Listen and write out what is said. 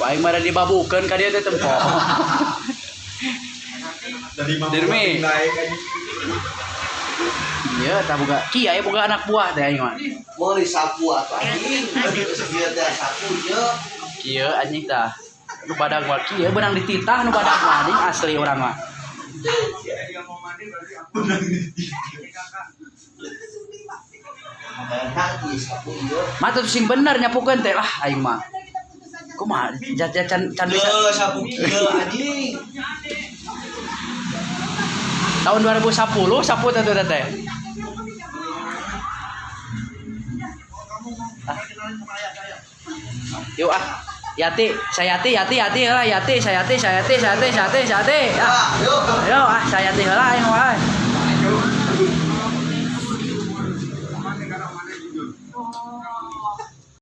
Ku aing mah dibabukeun ka dieu teh tempo. Dari mampu Dirmi. Naik anjing. Iya, tah boga kieu aya boga anak buah teh aing mah. Mau disapu atuh anjing. Geus kieu teh sapu ieu. Kieu anjing tah. Nu badag mah kieu beunang dititah nu badag mah anjing asli urang mah. Enak ieu sapu ieu. Mah tuh sing bener nyapukeun teh lah aing mah. Kumaha can can bisa Kieu sapu kieu anjing. Tahun 2010 sapu teh tuh teh. Ah. Yuk ah. Yati, saya Yati, Yati, Yati heula, Yati, saya Yati, saya Yati, saya Yati, saya Yati, saya Yati. Ah. Yuk. Yo ah, saya Yati heula aing mah.